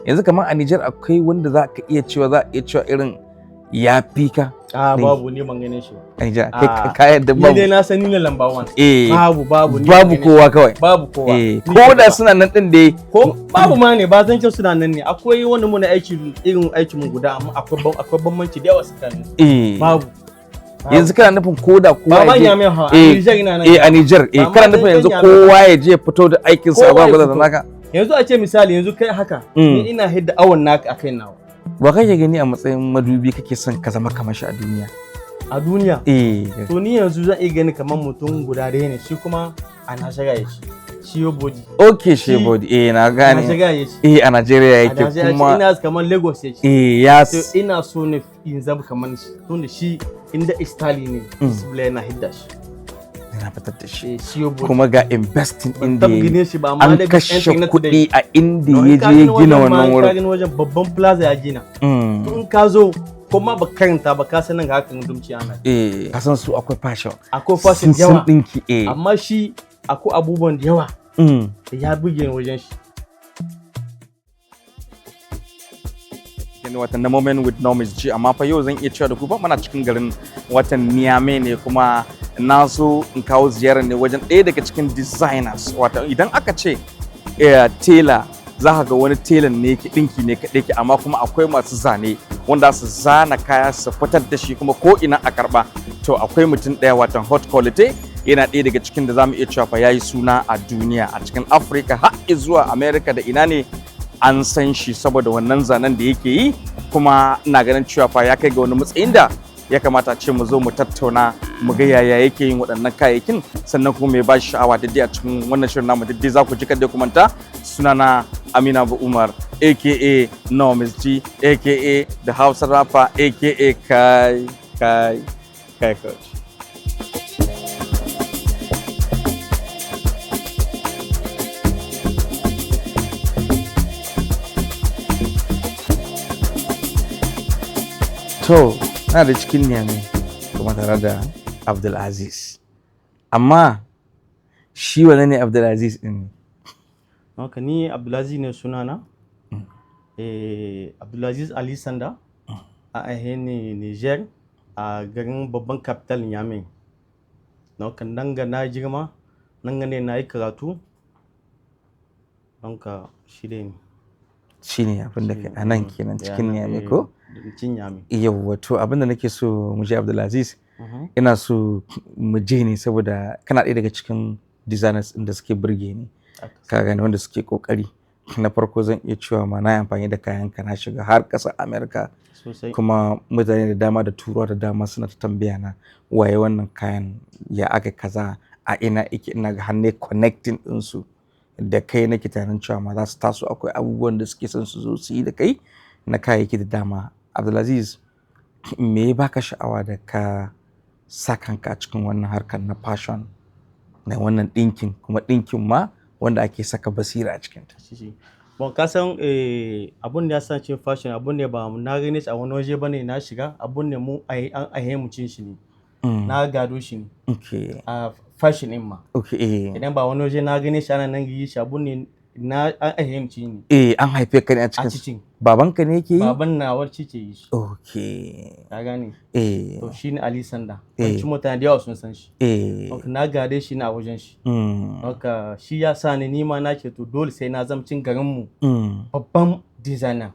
Yanzu kamar a Nijar akwai wanda za ka iya cewa, za a iya cewa irin ya fi ka? A Ne. Babu, ni ban ganin shi ba. A Nijar kai? Ah. Ka yadda Ni dai babu? na san ni ne lamba 1. Eh. Babu, babu, ni ban Babu ganin shi. kowa kawai. Babu kowa. Eh. Ni Ko ke da gaba. suna nan din dai. Ko babu ma ne, ba zan ce suna nan ne. Akwai wanda muna aiki irin aikin mu guda, amma akwai bambanci da yawa tsakanin su. Babu. Babu. Yanzu kana nufin ko da kowa Ba ban ya je Yame ha, a Eh, Niger ina nan. Eh, a Niger, eh. Ba Kana ma nufin zan yanzu Yame. kowa ya je ya fito da aikin sa Kowa ba ya gwada da fito. naka. Yanzu a ce misali yanzu kai haka, ni ina hidda awon naka akai nawa. Wa kake gani a matsayin madubi, kake son ka zama kamar shi a duniya? A duniya? Eh. To, ni yanzu zan iya gani kamar mutum guda ɗaya ne, shi kuma a Najeriya ya shi. Shi Body. Okay, Shebodi, eh, na A gane. Najeriya ya shi. Eh, a Najeriya A yake. Najeriya Kuma ina kamar Lagos ya shi. Eh, ya To, ina so ne in zama kamar shi, tunda shi inda istali ne, display yana hidda shi. Yana fitar da shi. Eh, shi Body. Kuma ga investing Ban inda taɓa ya yi. gine shi ba, amma An da kashe internet kuɗi a inda No, ya in ka je gani ya gina wajen ma, wannan in ka wurin. gani wajen, babban plaza ya gina. To, in ka zo kuma ba karanta ba, ka san nan ga hakan dumci ana. Eh, ka san su akwai fashion. Akwai fashion Sun yawa. ɗinki, eh. Amma shi akwai abubuwan da yawa da ya buge ni wajen shi. Gani watan na Moment with Nomis G, amma fa yau zan iya cewa da ku ba muna cikin garin watan Niamey ne, kuma na so in kawo ziyarar ne wajen ɗaya daga cikin designers. Watan idan aka ce tela, za ka ga wani telan ne ke ɗinki ne kaɗai ke, amma kuma akwai masu zane wanda su zana kaya su fitar da shi kuma ko ina a karɓa. To, akwai mutum ɗaya, watan Hot Quality, yana ɗaya daga cikin da za mu iya cewa fa yayi suna a duniya, a cikin Afirka har zuwa America da ina ne an san shi saboda wannan zanen da yake yi. Kuma ina ganin cewa fa ya kai ga wani matsayin da ya kamata a ce mu zo mu tattauna, mu ga yaya yake yin waɗannan kayayyakin, sannan kuma mai ba shi sha'awa daidai a cikin wannan shirin namu daidai za ku ji. Kadai ku manta, sunana Amina Abu Umar, aka Nomis G, aka The Hausa Rapper, aka Kai Kai Kai Coach. To, na da cikin Niamey kuma tare da Abdulaziz. Amma shi wane ne Abdulaziz ɗin? Haka ni Abdulaziz ne sunana. Eh, Abdulaziz Ali Sanda. A aihe ni Niger, a garin babban capital Niamey. Don haka nan ga na girma, nan ga ne na yi karatu. Don ka shi dai ne. Shi ne abin da kai a nan kenan cikin Niamey ko? Cikin Niamey. Yawwa, to abin da nake so mu je, Abdulaziz, ina so mu je ne saboda kana ɗaya daga cikin designers ɗin da suke burge ni. Ka gane, wanda suke kokari. Na farko zan iya cewa ma na yi amfani da kayan ka na shiga har ƙasar America. Sosai. Kuma mutane da dama da turawa da dama suna ta tambaya na waye wannan kayan, ya aka kaza, a ina yake. Ina ga hanne connecting ɗinsu da kai, nake tunanin cewa ma za su taso akwai abubuwan da suke son su zo su yi da kai na kayayyaki da dama. Abdulaziz, me ya baka sha'awa da ka sa kanka a cikin wannan harkar na fashion, na wannan ɗinkin, kuma ɗinkin ma wanda ake saka basira a cikinta? Shi. Bon, ka san abun da ya sa cin fashion, abun ne ba na gane shi a wani waje bane na shiga, abun ne mu an aihe mu cin shi ne. Na gado shi ne. A fashion ɗin ma. Okay, eh. Idan ba wani waje na gane shi ana nan yi shi, abun ne na an aihe mu ci ne. Eh, an haife ka ne a A cikin cikin. Babanka ne yake yi? Baban na warci ke yi shi. Ka gane? Eh. To, shi ne Ali Sanda. Eh. Yawancin mutane da yawa sun san shi. Donc, na gade shi ne a wajen shi. Donc, shi ya sa ni nima na ce to dole sai na zamcin garinmu babban designer.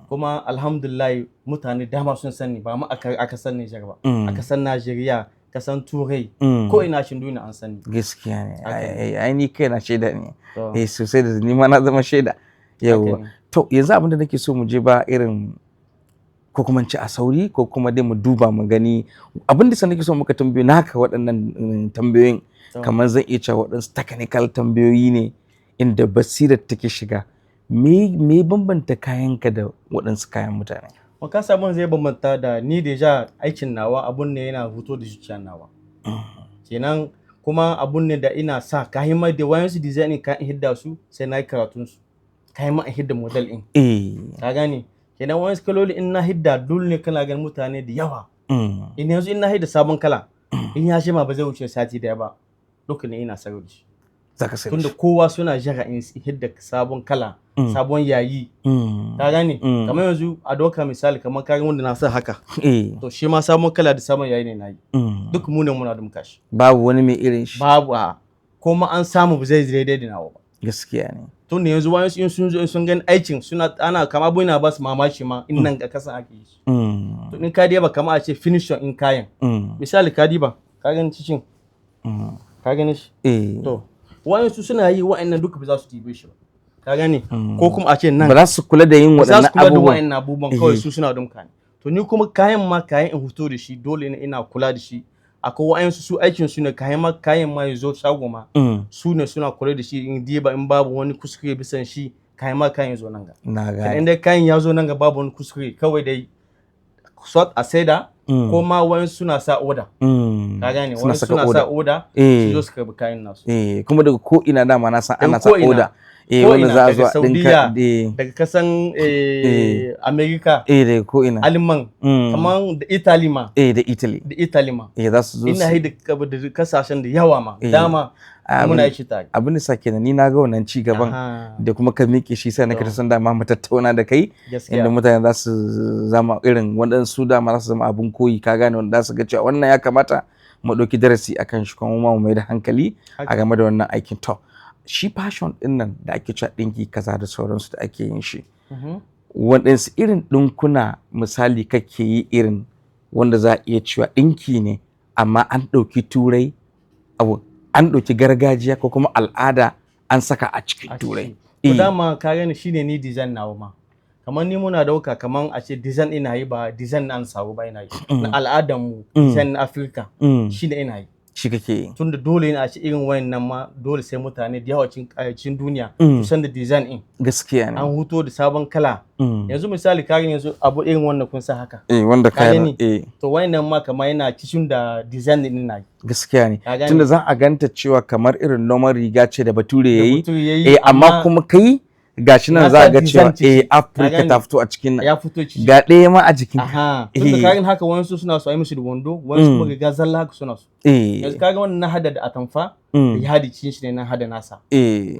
Kuma alhamdulillah mutane dama sun sani, ba mu a kasar Nijar ba. A kasar Najeriya, kasan Turai, ko ina shin duniya an sani. Gaskiya ne. Haka ne. Ai ni kai na shaida ne. To, Eh, sosai, da ni ma na zama shaida. Yawwa. Haka ne. To, yanzu abin da nake so mu je ba irin ko kuma in ce a sauri ko kuma dai mu duba mu gani, abin da sa nake so muka tambayo naka waɗannan tambayoyin, kamar zan iya cewa waɗansu technical tambayoyi ne inda basirar take shiga. Me bambanta kayanka da waɗansu kayan mutane? Wa ka sabon zai bambanta da ni, deja aikin nawa abun ne yana fito da zuciya nawa. Kenan kuma abun ne da ina sa kayan ma da wayansu design ka in hidda su sai na yi karatun su. Kayan ma in hidda model ɗin. Ka gane? Kenan wayansu kaloli in na hidda dole ne kana ganin mutane da yawa. In yanzu in na hidda sabon kala, in ya shima ba zai wuce sati daya ba. Lokacin ina sayar da shi. Zaka sai da Tunda shi. kowa suna jira in hidda sabon kala, sabon yayi. Ka gane? Kamar yanzu a doka misali, kamar kayan wanda na sa haka, to shi ma sabon kala da sabon yayi ne na yi. Duk mu ne muna dumka shi. Babu wani mai irin shi. Babu, a kuma an samu ba zai daidai da nawa ba. Gaskiya ne. Tunda yanzu wani in sun zo, in sun gani aikin suna ana kama abu yana ba su mamaki ma in nan ga kasan ake yi shi. To in ka diba, kama a ce finishing in kayan, misali ka diba, ka gani cikin, ka gani shi? To wayansu suna yi, wa'annan duka ba za su dibe shi ba, ka gane? Ko kuma a ce nan Ba za su kula da yin ba za waɗannan su kula da abubuwan. wa'annan abubuwan kawai, su suna dumka ne. To ni kuma kayan ma, kayan in fito da shi, dole ne ina kula da shi. Akwai wa'ansu su aikin su ne, kayan ma ya zo shago ma, su ne suna kula da shi, in diba in babu wani kuskure bisan shi, kayan ma kayan ya zo nan ga. Na in gane. Dai kayan ya zo nan ga babu wani kuskure, kawai dai sort a saida, ko ma wa'ansu suna sa order. Ka gane? Suna Wa'ansu saka suna sa order. order, su zo su karbi kayan nasu. Eh, kuma daga ko ina dama na san Daga ana sa ko ina. order. Ko Wanda ina, za a daga zo a dinka. Saudiya, daga kasan America, Eh, daga ko ina. Alman, kaman da Italy ma. Eh, da Italy. Da Italy ma. Eh, za su zo Ina su yi da kasashen da yawa ma, dama muna yi shi tare. Abin da sa kenan ni na ga wannan ci gaban da kuma ka miƙe shi, sai na ka san dama mu tattauna da kai, inda mutane za su zama irin waɗansu, dama za su zama abin koyi, ka gane, wanda za su ga cewa wannan ya kamata mu ɗauki darasi akan shi, kuma mu mai da hankali a game da wannan aikin. To shi fashion ɗin nan da ake cewa ɗinki kaza da sauransu da ake yin shi, waɗansu irin ɗinkuna misali kake yi, irin wanda za a iya cewa ɗinki ne amma an ɗauki Turai abu, an ɗauki gargajiya ko kuma al'ada an saka a cikin A Turai? ciki. To dama ka gani, shine ni design nawa ma, kamar ni muna dauka kamar a ce design ina yi, ba design na ansaru ba, ina yi na al'adar mu, design na Afirka, shine ina yi. Shi kake yi. Tunda dole ne a ce irin wayannan ma, dole sai mutane da yawa cikin duniya su san da design in Gaskiya ne. an huto da sabon kala. Yanzu misali, ka gani yanzu abu irin wannan kun sa haka. Eh, wanda Ka kayan gani? To wayannan ma kamar yana cikin da design din ina yi. Gaskiya ne. Ka gane? Tunda za a ganta cewa kamar irin noman riga ce da Bature Da yayi. Bature yayi, Eh, amma kuma kai gashi nan na za a sa ga cewa design ciki. Africa Ka gane? ta fito a cikin nan. Ya fito ciki. Ga ɗaya ma a jikin. Aha, tunda ka gani haka, wayansu suna so a yi musu da wando, wayansu kuma riga zalla haka suna so. Yanzu kaga wannan na hada da atamfa da yadi cikin shi ne na hada nasa.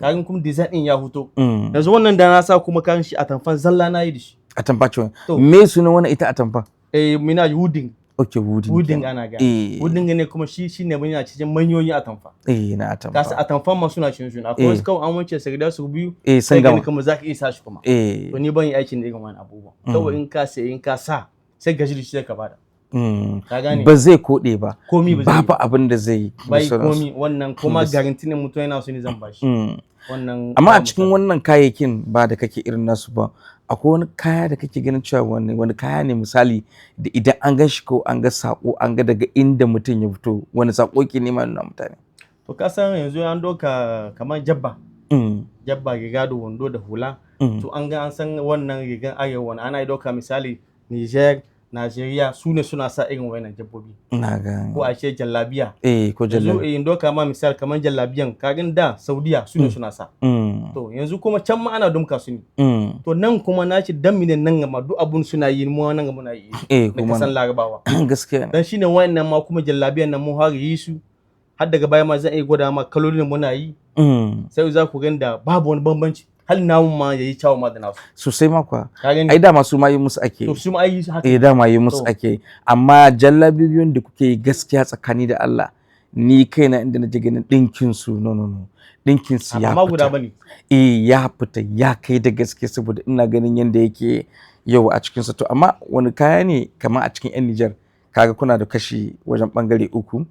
Kaga kuma design din ya fito. Yanzu wannan da na sa kuma kan shi atamfan zalla na yi da shi. Atamfa ce wannan. To. Me sunan wannan ita atamfa? Eh, muna yi wooding. Okay, wooding. Wooding Kenan. ana ga. Wooding ne kuma shi shine muna cikin manyoyin atamfa. Eh, na Kasa atamfa. Atamfan ma suna cin suna. Akwai wasu kawai an wanke su gida su biyu, Sun sai gani gama. kuma za ka iya sa shi kuma. To ni ban yi aikin da irin wani abubuwan. Kawai in ka sai, in ka sa, sai gaji da shi, sai ka bada. Ka gane? Ba zai koɗe ba. Komi ba zai yi. Babu abin da zai yi da Bai sauransu. komi wannan kuma garanti ne, mutum yana so ne zan bashi. Wannan Amma a ba cikin matsala. wannan kayayyakin ba da kake irin nasu ba, akwai wani kaya da kake ganin cewa wani kaya ne misali da idan an gan shi ko an ga sako, an ga daga inda mutum ya fito, wani sako ke nema nuna mutane? To ka san yanzu an doka kamar jabba. Jabba, riga da wando da hula. To an ga, an san wannan rigan arewa ne. Ana yi doka misali Niger, Nigeria, su ne suna sa irin wannan jabbobi. Na ga. Ko a ce jallabiya. Eh, ko Yanzu jallabi. in doka ma misali kamar jallabiyan, kagan da Saudiya su ne suna sa. To yanzu kuma can ma ana dumka su ne. To nan kuma na ce dan mine nan ma duk abun suna yi, mu nan ga muna yi. Na Kuma kasan Larabawa. Gaskiya ne. Dan shine wayannan ma kuma jallabiyan nan mun fara yi su, har daga baya ma zan iya gwada ma kalolin muna yi, sai za ku gani da babu wani bambanci, hal namu ma yayi kyawu ma da nasu. Sosai ma kuwa. Ka gani? Ai dama su ma yi musu ake To yi. su ma ai yi haka. Eh, dama yi musu To. ake yi. Amma jallabiyoyin da kuke yi, gaskiya tsakani da Allah, ni kaina inda na je ganin ɗinkin su, no, no, no, ɗinkin su ya Amma guda fita. bane. Eh, ya fita, ya kai da gaske, saboda ina ganin yadda yake yau a cikin sa. To amma wani kaya ne kamar a cikin yan Nijar, kaga kuna da kashi wajen bangare uku,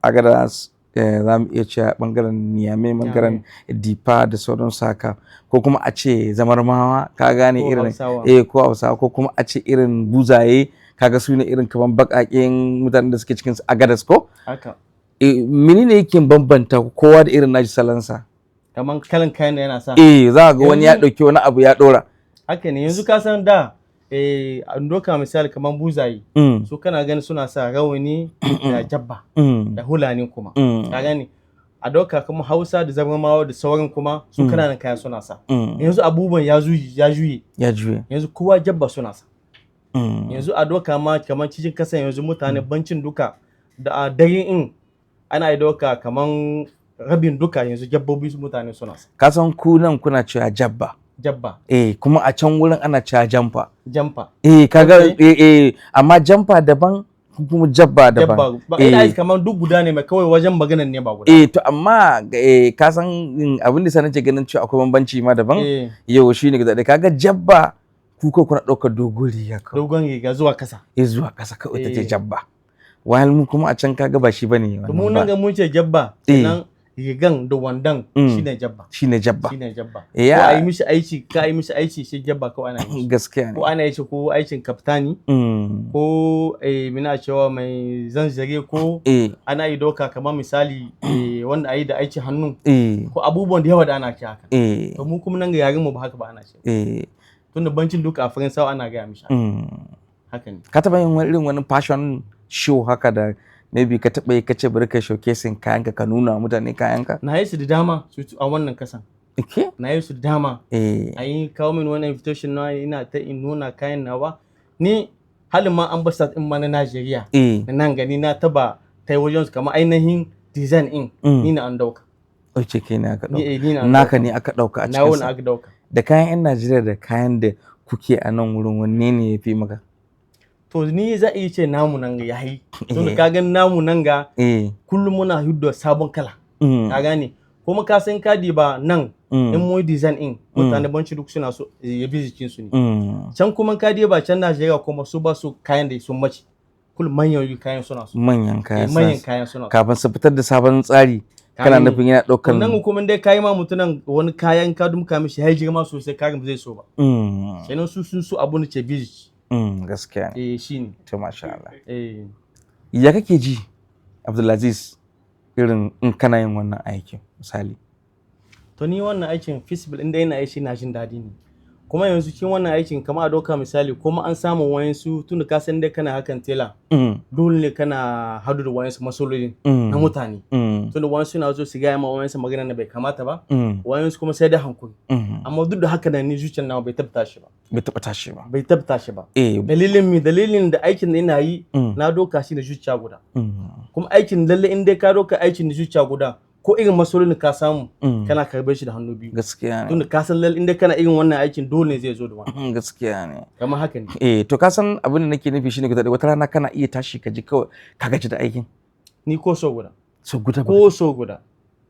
Agadas, za mu iya cewa bangaren Niamey, bangaren Difa da sauran haka, ko kuma a ce Zamarmawa, ka gane, Ko irin Hausawa. Eh, ko Hausawa, ko kuma a ce irin Buzaye, kaga su ne irin kamar baƙaƙen mutanen da suke cikin Agadas ko? Haka. Eh, menene yake bambanta kowa da irin nashi salansa? Kaman kalan kayan da yana sa. Eh, za ga wani ya Yanzu- ɗauki wani abu ya ɗora. Haka ne, yanzu ka san da an doka misali kaman Buzaye, su kana gani suna sa rawani da jabba da hulani kuma. Ka gani? A doka kuma Hausa da Zabarmawa da sauran kuma su kananan kaya suna sa. Yanzu abubuwan ya juye, ya juye. Ya juye. Yanzu kowa jabba suna sa. Yanzu a doka ma kamar cikin kasan yanzu mutane bancin duka da a dare in ana yi doka kaman Rabin duka yanzu jabbobi su mutane suna sa. Ka san ku nan kuna cewa jabba. Jabba. Eh, kuma a can wurin ana cewa jamfa. Jamfa. Eh, kaga. Okay. Eh eh, amma jamfa daban, kuma jabba daban. Jabba ba ina aiki kamar duk guda ne mai kawai, wajen maganan ne ba guda. Eh, to amma ka san abin da sa nake ganin cewa akwai bambanci ma daban yau shine guda ɗaya. Kaga jabba, ku ko kuna ɗaukar dogon riga kawai. Dogon riga zuwa kasa. Eh, zuwa ƙasa kawai ita ce jabba, while mu kuma a can kaga ba shi bane To mu wannan nan ba. ga mun ce jabba, sannan rigan da wandan shine jabba. Shine jabba. Shine jabba. Ya. Ko a yi mishi aiki, ka a yi mishi aiki, shi jabba kawai ana yi mishi. Gaskiya ne. Ko ana yi shi ko aikin kaftani, ko mina cewa mai zanzare, ko ana yi doka kamar misali wanda a yi da aiki hannu, ko abubuwan da yawa da ana ce haka. To mu kuma nan ga yaren mu ba haka ba ana ce. Tunda bancin duka a Faransawa ana gaya mishi haka. Haka ne. Ka taɓa yin wani irin wani fashion show haka da maybe ka taɓa yi, ka ce bari ka showcasing kayanka, ka nuna wa mutane kayanka? Na yi su da dama su a wannan kasan. Na yi su da dama. A yi kawo min wani invitation na ina ta in nuna kayan nawa. Ni halin ma ambassador in ma na Najeriya. Na nan gani na taba ta wajen su kamar ainihin design in ni na an dauka. Oce, kai ne aka Ni ɗauka. ni na an Naka dauka. ne aka ɗauka a Na cikin wani sa. aka dauka. Da kayan 'yan Najeriya da kayan da kuke a nan wurin, wanne ne ya fi maka? To ni za a iya ce namu nan ga yayi. Tunda ka gan namu nan ga kullum muna hiddo sabon kala. Ka gane? Kuma ka san kadi ba nan in mu yi design in mutane banci duk suna so ya bi jikin su ne. Can kuma kadi ba can Najeriya kuma su ba su kayan da sun mace. Kullum manyan kayan suna so. Manyan kaya Manyan suna so. kayan suna so. Kafin su fitar da sabon tsari, kana Kayan- nufin yana ɗaukar Nan kuma dai kayi ma mutunan wani kayan ka dumka mishi ya girma sosai, kayan ba zai so ba. Kenan su sun so abu ne ce bi jiki. Gaskiya ne. Eh, shine. To masha Allah. Ya kake ji, Abdulaziz, irin in kana yin wannan aikin misali? To ni wannan aikin feasible inda ina yi shi na jin daɗi ne. Kuma yanzu cikin wannan aikin kamar a doka misali kuma an samu wayansu, tunda ka san dai kana hakan tela, dole ne kana hadu da wayansu matsaloli na mutane. Tunda wayansu na zo su gaya ma wayansu magana na bai kamata ba, wayansu kuma sai da hankuri. Amma duk da haka nan ni zuciyar nawa bai tabbata shi ba. Bai taɓa tashi ba. Bai tabbata shi ba. Dalilin mi? Dalilin da aikin da ina yi na doka shi da zuciya guda. Kuma aikin lalle in dai ka doka aikin da zuciya guda, ko irin matsalolin ka samu, kana karbe shi da hannu biyu. Gaskiya ne. Tunda ka san lalle in dai kana irin wannan aikin dole ne zai zo da wani. Gaskiya ne. Kamar haka ne. Eh, to ka san abin da nake nufi shine guda, wata rana kana iya tashi ka ji kawai ka gaji da aikin? Ni ko so guda. So guda ba? Ko so guda.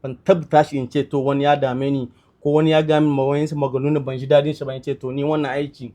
Ban tabbata shi in ce to wani ya dame ni ko wani ya ga min wayansu maganganu ban ji dadin shi ba, in ce to ni wannan aikin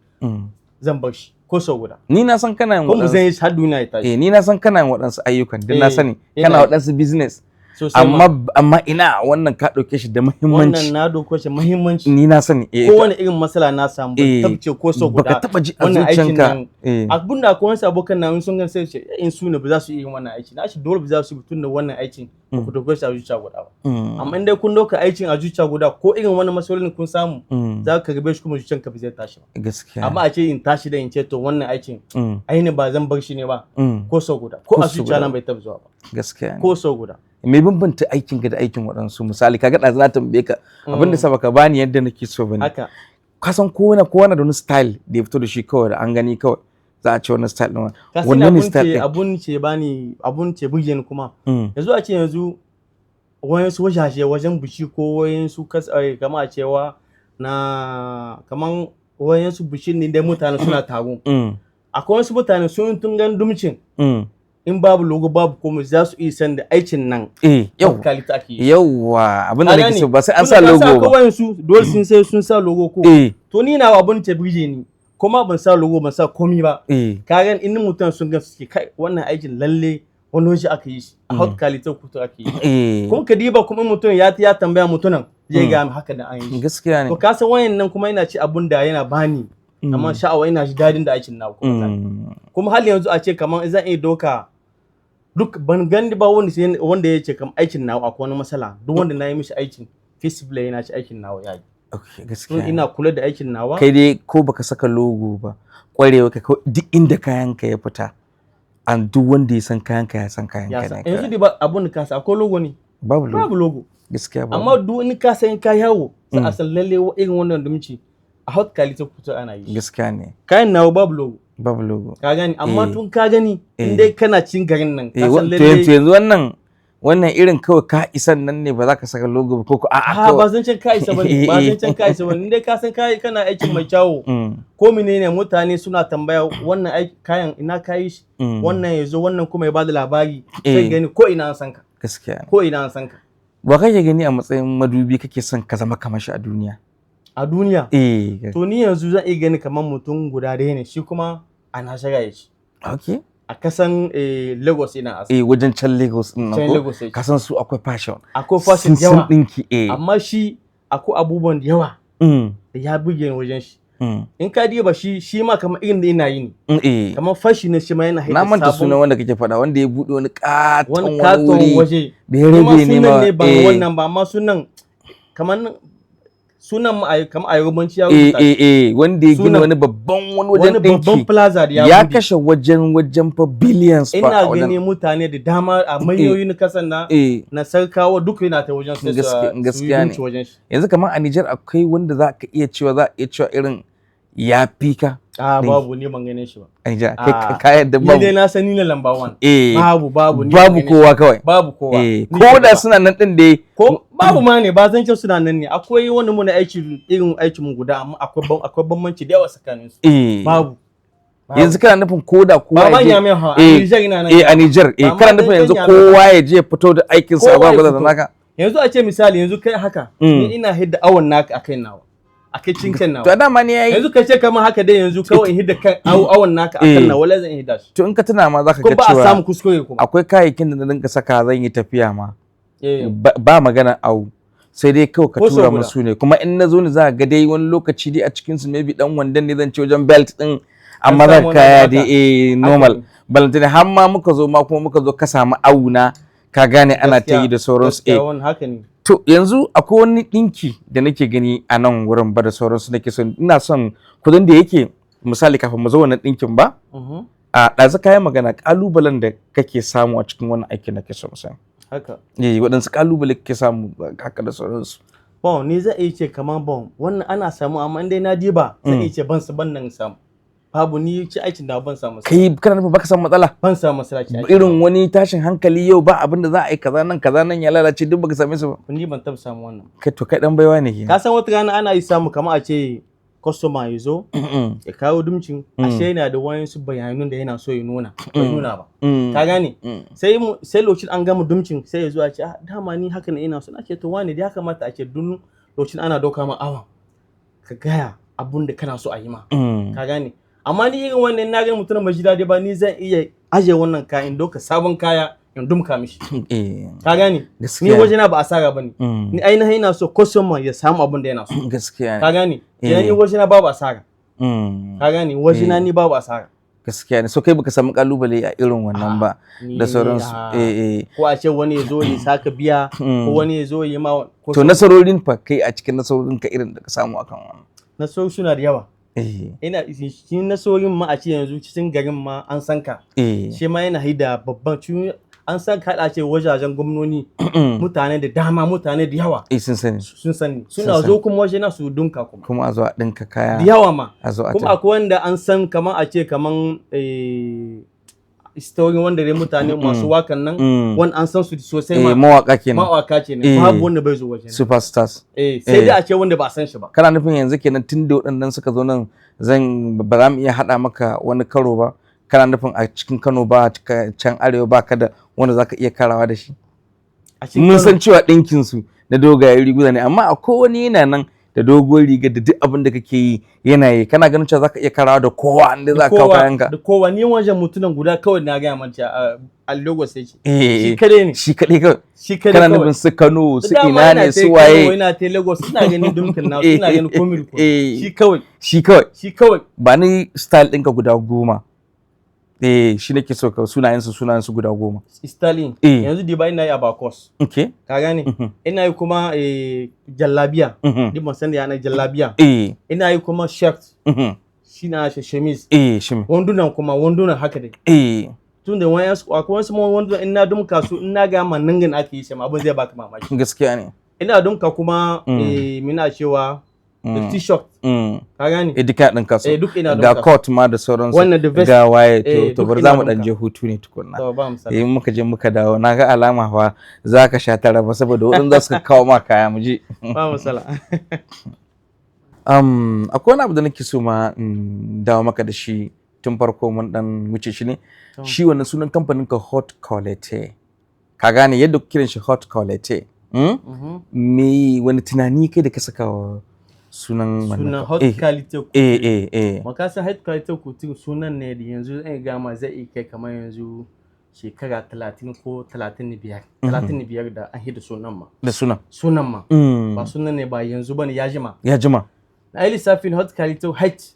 zan bar shi, ko so guda. Ni na san kana yin Ko mu waɗansu zan yi shi har duniya ya tashi. Eh, ni na san kana yin waɗansu ayyukan din, na sani ina kana yi. waɗansu business, Sosai ma. amma ina wannan ka ɗauke shi da muhimmanci. Wannan na doko shi muhimmanci. Ni na sani, eh. Kowane irin matsala na samu, ban tabce ko so guda. Baka taba ji a Wannan aikin zuciyanka nan abin da akwai wasu abokan na sun gan sai ce in su ne ba za su yi wannan aiki na shi, dole ba za su yi, tun da wannan aikin ba ku dauko shi a zuciya guda ba. Amma in dai kun dauka aikin a zuciya guda, ko irin wani matsalolin kun samu, za ka rabe shi kuma zuciyanka ba zai tashi ba. Gaskiya. Amma a ce in tashi da in ce to wannan aikin ainihin ba zan bar shi ne ba, ko sau guda ko Ko a sau zuciya guda. nan bai taɓa zuwa ba. Gaskiya ne. Ko sau guda. Me bambanta aikin ka da aikin waɗansu? Misali, kaga ɗazu na tambaye ka abin da sa baka bani yadda nake so bane. Haka. Ka san kowane da wani style da ya fito da shi, kawai da an gani kawai za a ce wannan style ɗin. Ka sani wannan ne abun style ce ɗin. Abun ce bani, abun ce burge ni kuma yanzu a ce yanzu wayansu wajaje wajen biki ko wayansu kama a cewa na kaman wayansu bikin ne dai mutane suna taro, akwai wasu mutane sun tun gan dumcin in babu logo babu komai za su iya san da aikin nan Eh, yau quality ake yi. Yauwa, abin da Ka nake gane? so ba sai an sa Tunda ka logo akwai ba. wayansu dole sun sai sun sa logo ko. To ni na abun ce burge ni kuma ban sa logo, ban sa komi ba. Ka gan in mutum sun gan suke kai wannan aikin lalle wani waje aka yi shi a haute quality kuto ake yi. Kuma ka diba kuma mutum ya tambaya mutumin zai ga haka da an yi shi. Gaskiya ne. To ka san wayan nan kuma ina ci abun da yana bani kamar sha'awa, ina ji dadin da aikin na kuma. Kuma har yanzu a ce kamar zan iya doka duk ban gani ba wanda wanda ya ce kam aikin nawa akwai wani matsala. Duk wanda na yi mishi aikin feasibly yana ci aikin nawa ya yi. Okay, gaskiya ne. Ina kula da aikin nawa. Kai dai ko baka saka logo ba, kwarewa ka kawai, duk inda kayan ka ya fita an duk wanda ya san kayan ka ya san kayan Ya ka san ne yanzu kawai. dai ba abun da ka sa akwai logo ne? Babu logo. Babu logo. Gaskiya babu. Amma duk in ka san ka yawo za a san lalle irin wannan dumci a hot quality kuto ana yi. Gaskiya ne. Kayan nawa babu logo. Babu logo. Ka gani, amma Eh. tun ka gani in Eh. dai kana cin garin nan ka Eh, san to yanzu lalle yanzu wannan Wannan irin kawai ka isan nan ne, ba za ka saka logo ba, ko a'a? Ha, ba Kawai zan can ka isa bane, ba zan can ka isa bane. In dai ka san kai kana aikin mai kyawu, ko menene, mutane suna tambaya wannan kayan ina ka yi shi. Wannan ya zo, wannan kuma ya bada labari, sai gani ko ina an san ka. Gaskiya ne. Ko ina an san ka. Wa kake gani a matsayin madubi, kake son ka zama kamar shi a duniya? A duniya? Eh. To, ni yanzu zan iya gani kamar mutum guda ɗaya ne, shi kuma a Najeriya yake. A kasan Lagos ina asa. Eh, wajen can Lagos din nan Can ko? Lagos yake. Ka san su akwai fashion. Akwai fashion Sun san yawa. dinki, eh. Amma shi akwai abubuwan da yawa da ya buge ni wajen shi. In ka diba shi, shi ma kamar irin da ina yi ne. Kamar fashi ne shi ma yana Na haida manta sabon sunan wanda kake faɗa, wanda ya buɗe wani katon wani wani katon wuri waje. da ya Kuma rage ne sunan ma. ne ban wannan ba, amma sunan kamar sunan ma kamar a Yorubanci ya rubuta. Eh, wanda ya gina Sunan. wani babban wani wajen Wani babban ɗinki plaza da ya ya buɗe. kashe wajen fa billions fa Ina a wajen. gani mutane da dama a manyoyin kasan na na sarkawa duk yana ta wajen sai su su yi Gaskiya ne. dinki wajen shi. Yanzu kamar a Nijar akwai wanda za ka iya cewa, za a iya cewa irin ya fi ka A ɗinki? babu, ni ban gane shi ba. A Nijar kai Ah, ka yadda ni dai babu? na san ni ne lamba one. Eh. Babu, ni ban Babu gane shi. kowa kawai. Babu kowa. Eh, Ni ko ke da gaba. suna nan din dai. Ko babu ma ne, ba zan ce suna nan ne, akwai wani muna aiki irin aikin mu guda, amma akwai bambanci da yawa tsakanin su. Babu. Babu. Yanzu kana nufin ko da kowa Ba ya ban je yamin ha a Niger ina nan. Eh, a Niger, eh. Ba Kana ma nufin dan yanzu Yamai. kowa ya je ya fito da aikin sa Kowa ba ya gwada da fito. naka. Yanzu a ce misali yanzu kai haka, ni ina hidda awon naka akai nawa, akai cinken To, nawa. dama ne yayi. Yanzu ka ce kamar haka dai, yanzu kawai in hidda kan awon naka akan nawa, wala zan hidda shi. To, in ka tuna ma zaka Ko ga ba a cewa samu kuskure kuma. akwai kayayyakin da na dinka saka zan yi tafiya ma, ba magana au, sai dai kawai ka Ko sau tura guda. musu ne, kuma in na zo ne za ka ga dai wani lokaci dai a cikin su maybe dan wandan ne zan ce wajen belt din, amma An za samu ka wani kaya haka. dai, eh, normal. Ne. Balantane har ma muka zo ma kuma muka zo ka samu auna, ka gane ana ta yi da sauransu. Gaskiya Eh. wannan haka ne. To, yanzu akwai wani ɗinki da nake gani a nan wurin ba da sauransu, nake son, ina son kudin da yake misali kafin mu zo wannan ɗinkin ba. A ɗazu kayan magana ƙalubalen da kake samu a cikin wannan aikin da kake so mu sani. Haka. Eh, waɗansu ƙalubale kake samu haka da sauransu? Bon, ni zan iya ce kamar bon wannan ana samu, amma in dai na diba zan iya ce ban su ban nan samu, babu, ni ci aikin da ban samu. Kai kana nufin baka samu matsala? Ban samu matsala ci aikin. Irin wani tashin hankali, yau ba abin da za a yi, kaza nan, kaza nan ya lalace, duk baka same su ba? Ni ban taɓa samu wannan. Kai, to kai dan baiwa ne kenan. Ka san wata rana ana yi samu kamar a ce customer ya zo ya kawo dumcin, ashe yana da wayansu bayanun da yana so ya nuna, bai nuna ba. Ka gane? Sai sai lokacin an gama dumcin, sai ya zo a ce, "Ah, dama ni haka ne ina so." Na ce, "To wane da ya kamata a ce duk lokacin ana doka ma awa ka gaya abun da kana so a yi ma." Ka gane? Amma ni irin wannan na ga mutum ba ji daɗi ba, ni zan iya aje wannan kaya in doka sabon kaya in dumka mishi. Ka gane? Ni wajena ba asara bane. Ni ainihin ina so customer ya samu abun da yana so. Gaskiya Ka ne. gane? Kenan ni wajena babu asara. Ka gane? Wajena ni babu asara. Gaskiya ne. So kai baka samu kalubale a irin wannan ba da sauransu? Ah. Eh. Ko a ce wani ya zo ya saka biya, ko wani ya zo ya yi ma ko To, nasarorin fa, kai a cikin nasarorin ka irin da ka samu akan wannan? Nasarori suna da yawa. Ina cikin nasarorin ma a ce yanzu cikin garin ma an san ka. Shi ma yana haida babban an san ka, a ce wajajen gwamnoni, mutane da dama, mutane da yawa. Eh, sun sani. Sun sani, suna sani. zo kuma waje na su dunka kuma. Kuma a zo a ɗinka kaya. Da yawa ma. A zo a Kuma tafi. akwai wanda an san kamar a ce kamar story wanda dai mutane masu wakan nan, wanda an san su sosai ma. Mawaka kenan. Mawaka ce ne, babu wanda bai zo waje na. Superstars. Eh, sai dai a ce wanda ba a san shi ba. Kana nufin yanzu kenan tun da waɗannan suka zo nan, zan ba za mu iya haɗa maka wani karo ba? Kana nufin a cikin Kano ba, can arewa ba ka da wanda zaka iya karawa da shi? A cikin Mun Kano. san cewa ɗinkin su na dogayen riguna ne, amma akwai wani yana nan da doguwar riga da duk abin da kake yi yana yi. Kana ganin cewa zaka iya karawa da kowa inda za ka kawo kayanka? Da kowa. Ni wajen mutumin guda kawai na gaya manta a Lagos yake. Shi kadai ne. Shi kaɗai kawai? Shi kadai Kana kawai. nufin su Kano, su Dama ina ne, ta su Kano, waye? ina ta Lagos, ina ganin dumkin na, ina ganin komai da komai. Shi kawai. Shi kawai. Shi kawai. Ba ni style ɗinka guda 10. Eh, shi nake so ka sunayen su guda 10. Stalin. Yanzu dai ba ina yi abakos. Ka gane? Ina yi kuma jallabiya. Ni ban san da yana jallabiya. Ina yi kuma shirt. Shi na shi chemise. Eh, shi me? Wandunan kuma, wandunan haka dai. Tun da wani akwai wasu ma wandunan in na dumka su, in na ga ma ningin ake yi shi ma, abin zai baka mamaki. Gaskiya ne. Ina dumka kuma mina cewa Da T-shirt. Ka gane? Eh, duka ɗinka su. Eh, duk ina ga ɗinka. Coat ma da sauransu. Wannan da vest. Ga waye to. Eh, To duk bari ina za mu ɗan ɗinka. je hutu ne tukunna. To, ba misali. Eh, muka je muka dawo, na ga alama fa za ka sha tara ba, saboda waɗanda za su kawo ma kaya, mu je. Ba misala. Akwai wani abu da nake so ma in dawo maka da shi, tun farko mun dan wuce shi ne. Shi wannan sunan kamfanin ka Hot Quality. Ka gane yadda kuke kiran shi Hot Quality? Me wani tunani kai da ka saka wa sunan wannan? Sunan Hot Quality. Eh. Makasan Hot Quality Couture sunan ne da yanzu zan gama zai iya kai kamar yanzu shekara 30 ko 35. 35 da an hida sunan ma. Da sunan. Sunan ma. Ba sunan ne ba yanzu bane, ya jima. Ya jima. Na yi lissafin Hot Quality, H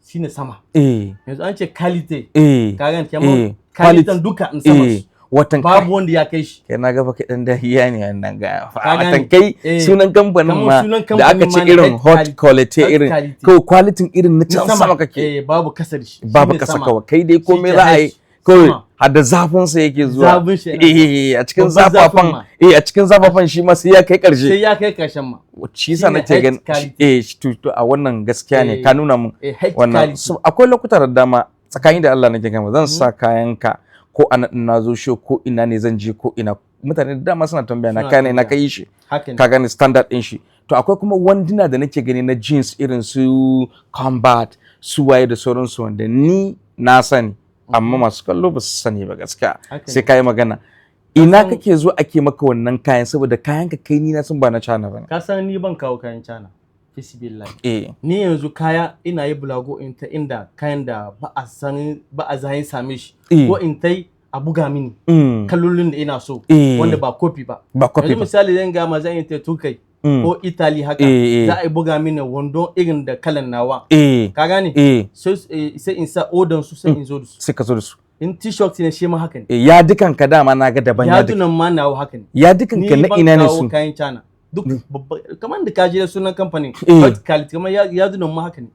shine sama. Yanzu an ce quality. Ka gane, kamar quality duka in sama su. Watan Babu wanda ya kai shi. Kai, na ga baka dan dahiya ne wannan ga. Ka gane? Watan kai sunan kamfanin Kamar ma sunan da aka kamfanin ce ma na irin Hot Hot Quality, Hot irin Quality. kawai quality irin na can sama kake. Eh, babu kasa da shi. Babu Shine kasa sama. kawai. Kai dai komai Shi ke za a yi H, kawai sama. har da zafin sa yake zuwa. Zafin shi yana Eh, a cikin Babban zafin zafafan ma. eh, a cikin zafafan shi ma sai ya kai karshe. Sai ya kai karshen ma. Shi yasa Shine nake H ganin quality. eh, to a wannan gaskiya ne, ka nuna mun Eh, H wannan. quality. So, akwai lokuta da dama, tsakani da Allah nake gama, zan sa kayan ka ko ana na zo show ko ina ne zan je ko ina, mutane da dama suna tambaya na Suna kayan ina tambaya. ka yi shi. Haka ne. Ka gane standard din shi. To akwai kuma wanduna da nake gani na jeans, irin su combat, su waye da sauransu, wanda ni na sani amma masu kallo ba su sani ba gaskiya. Haka Sai ne. ka yi magana ina san- kake zo ake maka wannan kayan, saboda kayan ka kai ni na san ba na China bane. Ka san ni ban kawo kayan China. Fisbillahi. Ni yanzu kaya ina yi bulago in ta inda kayan da ba a san ba a zahin same shi. Ko in tai a buga mini kalolin da ina so wanda ba kofi ba. Ba copy Yanzu ba. misali zan gama zan yi ta Turkai ko Italy haka, za a yi buga mini wando irin da kalan nawa. Ka gane? Eh. Sai in sa odan su, sai in zo da su. Sai ka zo da su. In T-shirt ne, shi ma haka ne. Eh, ya dukan ka dama na ga daban ya dukan. Yadunan ma nawa haka ne. Ya dukan ka Ni na ban ina ne kawo su? kayan China. Duk babba kamar da kaji da sunan kamfanin Hot Quality, kamar yadunan ma haka ne.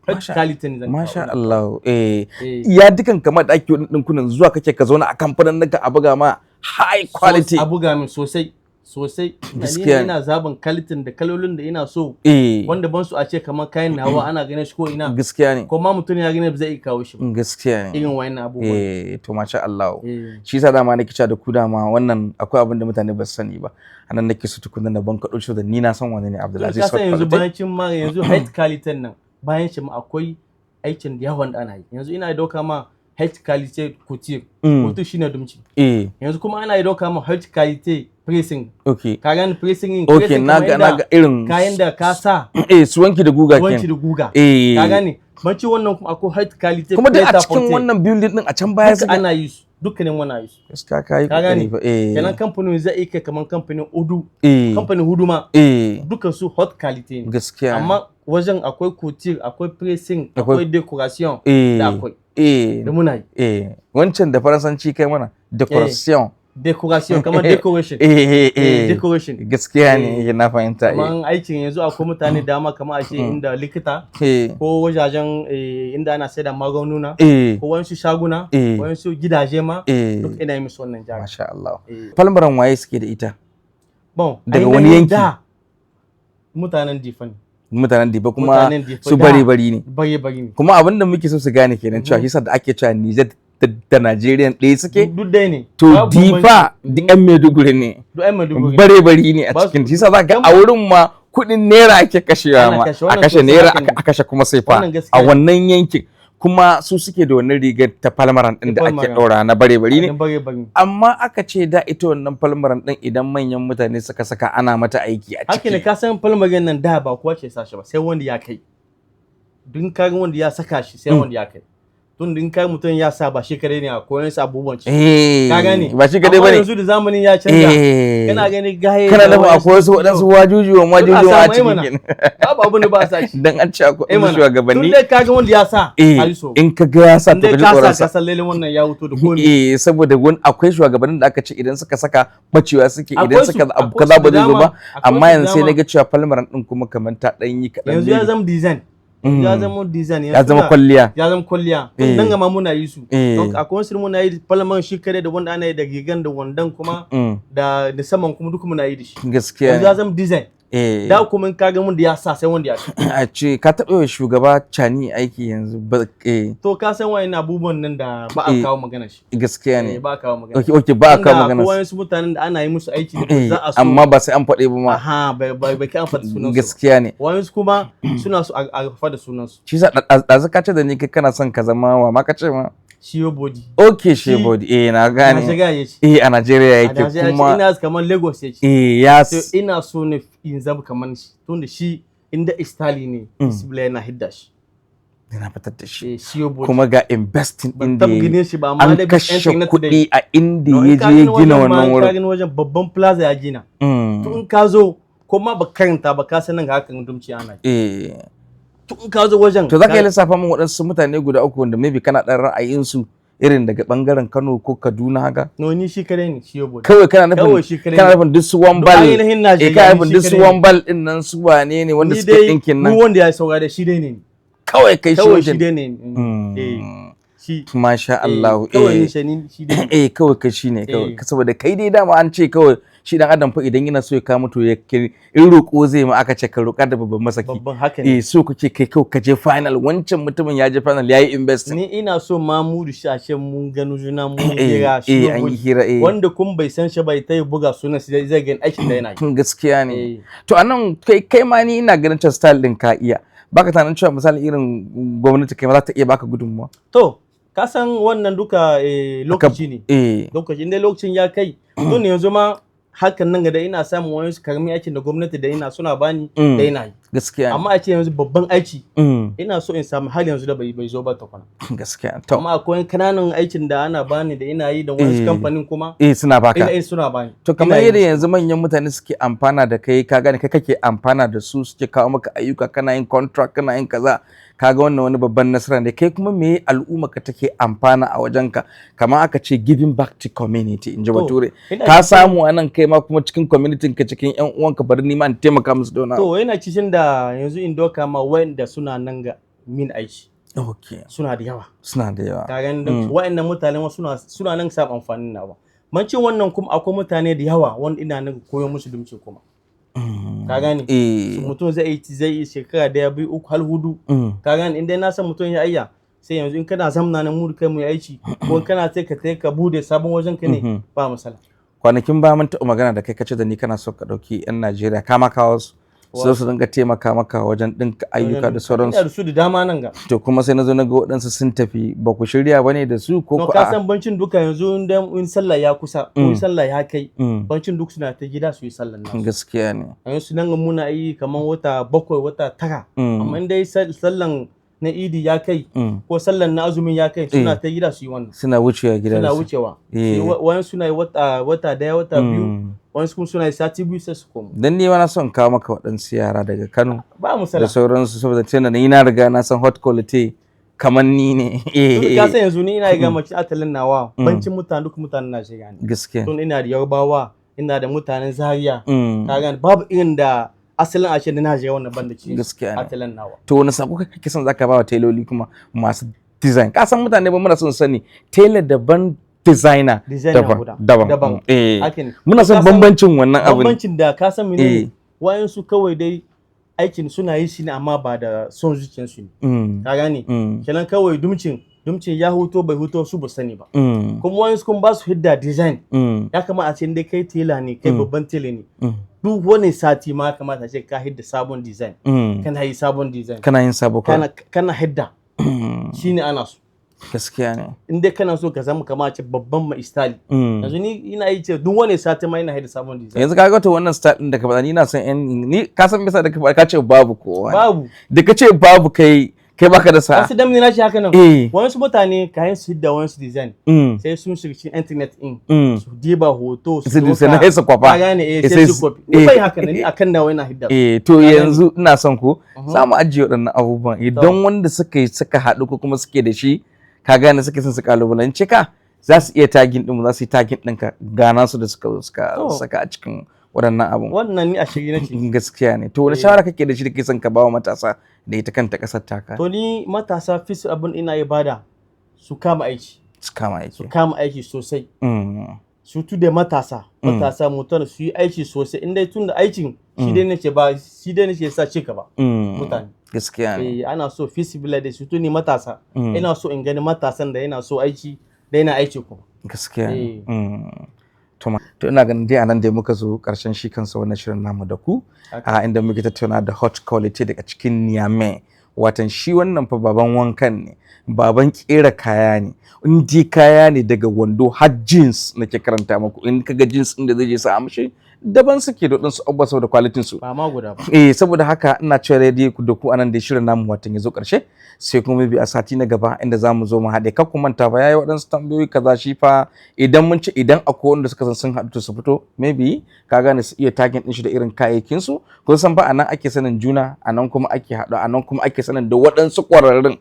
Hot Quality ne zan kawo. Masha Allah. Eh. Eh. Ya dukan kamar da ake ɗinkunan, zuwa kake ka zauna a kamfanin ka a buga ma high quality? A buga min sosai sosai. Gaskiya ne. Ina zaben quality da kalolin da ina so, wanda ban su a ce kamar kayan nawa ana ganin shi ko ina, Gaskiya ne. ko ma mutum ya gani ba zai iya kawo shi ba. Gaskiya ne. Irin wayannan abubuwan. Eh, to masha Allah. Eh. Shi yasa dama nake cewa da ku, dama wannan akwai abin da mutane ba su sani ba. Anan nake so tukunna na ban kaɗo shi da ni na san wane ne Abdulaziz Ka san Hot yanzu Quality. bayan ma yanzu high quality nan, bayan shi ma akwai aikin da yawan da ana yi. Yanzu ina dauka ma high quality couture. Couture shine dumci. Yanzu kuma ana dauka ma high quality pressing. Ka gane pressing in Okay, na ga, na ga irin kayan da ka sa eh, su wanki da guga wanki kenan. da guga. Eh. Ka gane? Banci wannan kuma akwai high quality Kuma duk a cikin prêt-à-porter. wannan building din a can baya Duka suke. ana yi su, dukkanin wannan yi su. Gaskiya ka yi Ka gane? kokari fa. Eh. Kenan kamfanin zai iya kai kamar kamfanin hudu, kamfanin hudu ma dukan su hot quality ne. Gaskiya ne. Amma wajen akwai couture, akwai pressing, akwai decoration da akwai da muna yi. Eh, wancan da Faransanci kai mana decoration. Decoration, kamar decoration. Eh. Eh, decoration. Gaskiya ne, na fahimta. Kamar aikin yanzu akwai mutane dama, kamar a ce inda likita ko wajajen inda ana saida magunguna ko wasu shaguna, wasu gidaje ma, duk ina yi musu wannan jari. Masha Allah. Eh. Palmaran waye suke da ita? Bon, Daga ainihin wani yanki? da mutanen Difa ne. Mutanen Difa kuma Mutanen Difa su da. bare bari ne. Bare bare ne. Kuma abin da muke so su gane kenan, cewa shi da ake cewa Niger da Najeriya ɗaya suke. Duk dai ne. To Babu bambanci. Difa duk 'yan Maiduguri ne. Duk 'yan Maiduguri. Bare bari ne a cikin. Shi sa za ka ga a wurin ma kuɗin naira ake kashewa Ana ma. kashe, A wannan kashe sosai naira, haka ne. a kashe kuma sefa Wannan gaskiya a ne. wannan yankin. Kuma su suke da wannan rigar ta palmaran ɗin da Ta ake palmaran. ɗaura na bare bari ne. Ɗan bare bare. Amma aka ce da ita wannan palmaran ɗin, idan manyan mutane suka saka ana mata aiki a Haka ne. ciki. Ka san falmarin nan da ba kowa ke sa shi ba, sai wanda ya kai. Dun kaga wanda ya saka shi, sai wanda ya kai. Tun din kai mutum ya sa, ba shi kadai ne, akwai wani abubuwan ci. Ka gane? Ba shi kadai Amma bane. yanzu da zamanin ya canza. Kana gani gaye Kana da nufin akwai wasu waɗansu wajujuwan wajujuwan a samu, eh cikin mana. kenan. Babu abin da ba a sa shi. Dan an ce akwai Eh wasu mana. shugabanni. Tun dai kaga wanda ya sa, ayi so. In ka ga ya sa, In to dai ka ji ka tsoron sa, sa. ka san lalle wannan ya wuto da komai. Eh, saboda wani akwai shugabannin da aka ce idan suka saka bacewa suke, idan Akwai su, suka abu akwai kaza su ba da zai zo ba. dama, akwai Amma su da yanzu sai dama. na ga cewa palmaran din kuma kamar ta ɗan yi kaɗan Yanzu ya ne. zama design. Ya zama design. Ya zama kwalliya. Ya zama kwalliya. Dan gama muna yi su. Don akwai wasu muna yi palman shi kare da wanda ana yi da rigan da wandon kuma da saman kuma, duk muna yi da shi. Gaskiya Yanzu ya zama design. Da kuma in ka ga mun da ya sa, sai wanda ya ci. A ce ka taɓa wa shugaba Chani aiki yanzu ba? To, ka san wayan abubuwan nan da ba a kawo magana shi. Gaskiya ne. Ba a kawo magana. Okay, ba a kawo magana. Akwai wayansu mutanen da ana yi musu aiki da za a so. Amma ba sai an faɗe ba ma. Aha, bai kai an faɗi sunan su. Gaskiya ne. Wayansu kuma suna so a faɗi sunan su. Shi sa ɗazu ka ce da ni kai kana son ka zama wa ma ka ce ma? Shiyo Body. Okay, Shiyo Body. Na gane. Najeriya yake. A Najeriya yake kuma. Ina kamar Lagos yake. Yes. To, ina so ne in zama kamar shi. Tunda shi inda style ne, Display yana hidda shi. Yana fitar da shi. Shiyo Body. Kuma ga investing Ban din da taɓa ganin shi ba, amma an da kashe kuɗi a inda No, ya in ka je ya gani gina wajen ma, wannan in ka wurin. gani wajen, babban plaza ya gina. To, in ka zo ko ma ba karanta ba, ka san nan ga hakan dumci ana yi. To, in ka zo wajen To, za ka yi lissafa min waɗansu mutane guda uku wanda maybe kana ɗan ra'ayinsu irin daga ɓangaren Kano ko Kaduna haka? No, ni shi kadai ne, Shiyo Body. Kawai kana nufin Kawai shi kadai kana ne. nufin duk su wan Duk bal ainihin Najeriya, kana ni nufin shi duk su kadai ne. wan bal din nan, su wane ne wanda Ni suke dai ɗinkin nan? Duk wanda ya saurara da shi dai ne. Kawai kai shi Kawai shi wajen. dai ne. Shi. Masha Allah. Kawai ni shi ni shi dai ne. Kawai kai shi ne kawai. Eh. Saboda kai dai dama an ce kawai shi dan adam fa idan yana so ya kama, to ya in roƙo zai ma, aka ce ka roƙa da babban masaki. Babban haka ne. So kuke kai kawai ka je final, wancan mutumin ya je final, yayi investing. Ni ina so ma mu da shi a ce mun gano juna, mun hira shi An yi hira. Wanda kun bai san shi bai ta yi buga sunan shi, zai gani aikin da yana yi. Gaskiya ne. To, anan kai ma ni ina ganin cewa style din ka iya baka tunanin cewa misali irin gwamnati kai ma za ta iya baka gudunmuwa? To, ka san wannan duka lokaci ne. Lokaci, inda lokacin ya kai, tun yanzu ma hakan nan ga da ina samun wani karamin aikin da gwamnati da ina suna bani da ina yi. Gaskiya ne. Amma a ce yanzu babban aiki ina so in samu, har yanzu da bai zo ba tukuna. Gaskiya, to. Amma akwai kananan aikin da ana bani da ina yi da wani kamfanin kuma Suna baka. Ina suna bani. To, kamar Ina yi yadda musu. yanzu manyan mutane suke amfana da kai, ka gane, kai kake amfana da su, suke kawo maka ayyuka, kana yin contract, kana yin kaza, kaga wannan wani babban nasara ne. Kai kuma me al'umma ka take amfana a wajenka? Kamar aka ce giving back to community, in ji To, bature. ina Ka samu anan, kai ma kuma cikin community ka, cikin yan uwanka, bari ni ma in taimaka musu da wani abu. To, yana cikin da yanzu in doka ma wanda suna nan ga min aiki suna da yawa. Suna da yawa. Ka gani, wa'annan mutane ma suna nan samun amfanin nawa. Mancin wannan kuma akwai mutane da yawa wanda ina nan koyo musu dumci kuma. Ka gane? Eh. So, mutum zai yi shekara daya, biyu, uku, har hudu. Ka gane, in dai na san mutum ya iya, sai yanzu in kana zamna nan mu kai mu yi aiki, ko in kana sai ka tai ka bude sabon wajen ka ne, ba matsala. Kwanakin ba mun taɓa magana da kai, kace da ni kana so ka ɗauki 'yan Najeriya kama kawo su su zo su dinga taimaka maka wajen ɗinka ayyuka da sauransu. Ina da su da dama nan ga. To, kuma sai na zo na ga waɗansu sun tafi, ba ku shirya ba ne da su ko No, ku ka a'a? san bancin duka yanzu in dai in sallah ya kusa ko in sallah ya kai, bancin duk suna ta gida su yi sallan nasu. Gaskiya ne. Yanzu nan muna yi kamar wata 7, wata 9. Amma in dai sallan na idi ya kai ko sallan na azumin ya kai, suna ta gida su yi wannan. Suna wucewa gida Suna da su. wucewa. Wayan suna yi wata daya, wata 2, wayan kuma suna yi sati 2 sai su komo. Dan ni ma na son kawo maka waɗansu yara daga Kano Ba da musala. sauransu, saboda tunda ni na riga na san hot quality kamar ni ne. Tun ka san yanzu ni ina ga mace atalin nawa, bancin mutane duk mutanen Najeriya ne. Tun ina da Yarbawa, ina da mutanen Zaria. Ka gane, babu irin da asalin ashe na Najeriya wannan ban da ci Gaskiya ne. atalin nawa. To, wani sako kake son zaka ba wa tailoli kuma masu design? Ka san mutane ba muna son sani, tailor daban, designer Designer daban. guda. Daban. Daban. Haka ne. Muna son Ka san bambancin wannan abu ne. Bambancin da ka san menene, wayansu kawai dai aikin suna yi shi ne amma ba da son zuciyarsu ne. Ka gane? Kenan kawai dumcin ya huto bai huto su ba sani ba. Kuma wayansu kuma ba su hidda design. Ya kamata a ce dai kai tela ne, kai babban tela ne, duk wani sati ma ya kamata a ce ka hidda sabon design. Kana yi sabon design. Kana yin sabo kawai. Kana hidda. Shine ana so. Gaskiya ne. In dai kana so ka zama kamar a ce babban mai style. Yanzu ni ina yi ce duk wani sati ma ina hidda sabon design. Yanzu ka ga to wannan style din da ka faɗa, ni ina son yan ni, ka san me yasa da ka faɗa ka ce babu kowa ne. Babu. Da ka ce babu, kai kai baka da sa'a. Kasu dam ne na shi haka nan. Wasu mutane kayan su hidda wasu design sai sun shiga cikin internet in su diba hoto su Su doka. sannan sai su kwafa. Ka gane, Eh, sai sai su kwafi. Ni bai haka nan, ni akan nawa ina hidda su. To, Ka gane? yanzu ina son ku za mu ajiye waɗannan abubuwan, idan wanda suka yi suka haɗu ko kuma suke da shi, ka gane, suke son su kalubalance ka, za su iya tagging ɗin mu, za su yi tagging ɗinka, gana su da suka zo suka To. saka a cikin waɗannan abun. Wannan ni a shirye nake. Gaskiya ne. To, wani shawara kake da shi da kake son ka bawa matasa da ita kanta ƙasar taka? To, ni matasa fi su abin ina ibada, su kama aiki. Su kama aiki. Su kama aiki sosai. Surtout da matasa, matasa mutum su yi aiki sosai, in dai tun da aikin shi dai nake ba, shi dai nake sa ci gaba mutane. Gaskiya ne. Eh, ana so fisibila da surtout ni matasa, ina so in gani matasan da yana so aiki, da yana aiki kuma. Gaskiya ne. Eh. To ina ganin dai anan dai muka zo karshen shi kansa wannan shirin namu da ku, a inda muke tattauna da Hot Quality daga cikin Niamey. Watan shi wannan fa baban wankan ne, baban kera kaya ne. In dai kaya ne, daga wando har jeans nake karanta muku, in kaga jeans din da zai je sa amshi daban suke da waɗansu abubuwa saboda quality su. Ba ma guda ba. Eh, saboda haka ina cewa dai ku da ku anan da shirin namu watan ya zo ƙarshe, sai kuma bi a sati na gaba inda za mu zo mu haɗe. Kar ku manta fa, yayi waɗansu tambayoyi kaza. Shi fa idan mun ci, idan akwai wanda suka san sun haɗu, to su fito, maybe ka gane, su iya tagging ɗin shi da irin kayayyakin su. Kun san fa anan ake sanin juna, anan kuma ake haɗu, anan kuma ake sanin da waɗansu ƙwararrun,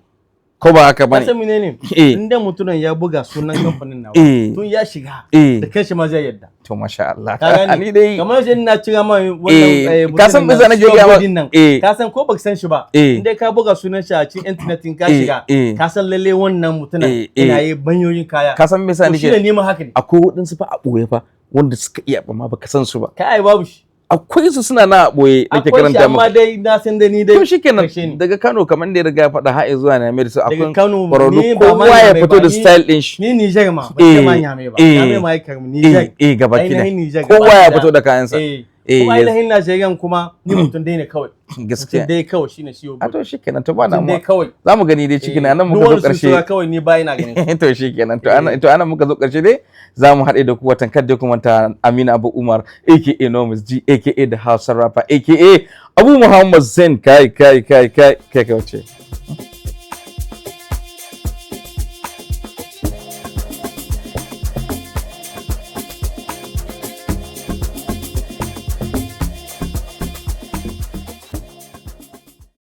ko ba haka Ka bane? san menene? Eh. In dai mutumin ya buga sunan kamfanin nawa, tun ya shiga, da kanshi ma zai yadda. To, masha Allah. Ka gane? Ni dai Kamar yanzu ina cira ma wannan Ka san mutumin bisa nan, nake gaya ma- Godin nan. Ka san ko baka san shi ba, in dai ka buga sunan shi a cikin internet in ka shiga, ka san lalle wannan mutumin yana yi banyoyin kaya. Ka san me yasa To shi nake ne nima haka ne. Akwai waɗansu fa a ɓoye fa wanda suka iya, amma baka san su ba. Kai, ai babu shi. Akwai su, suna na a ɓoye nake Akwai shi, karanta amma maka. dai na san dai ni dai To shikenan. karshe ne. Daga Kano, kamar da ya riga ya faɗa, har zuwa Niamey su Daga akwai Kano ƙwararru, ni ba ma kowa ya Niamey fito ba, da style ɗin shi. Ni Niger ma, ba ce ma Niamey ba. Niamey ma ya karmi Niger. Eh, gaba ki Ainihin Niger kowa gaba ya ɗaya. fito da kayansa. Kuma ainihin Najeriya kuma ni mutum dai ne kawai. Gaskiya. Mutum dai kawai shine shi. A to shikenan, to ba Mutum dai damuwa. kawai. Za mu gani dai cikin nan Duk muka zo wani ƙarshe. susura kawai ni ba ina ganin. To shikenan, to anan muka zo ƙarshe dai, za mu haɗe da ku. Watan kadda kuma ta Aminu Abu Umar, aka Nomis G, aka The Hausa Rapper, aka Abu Muhammad Zain. Kai kai kai kai kai kai wace.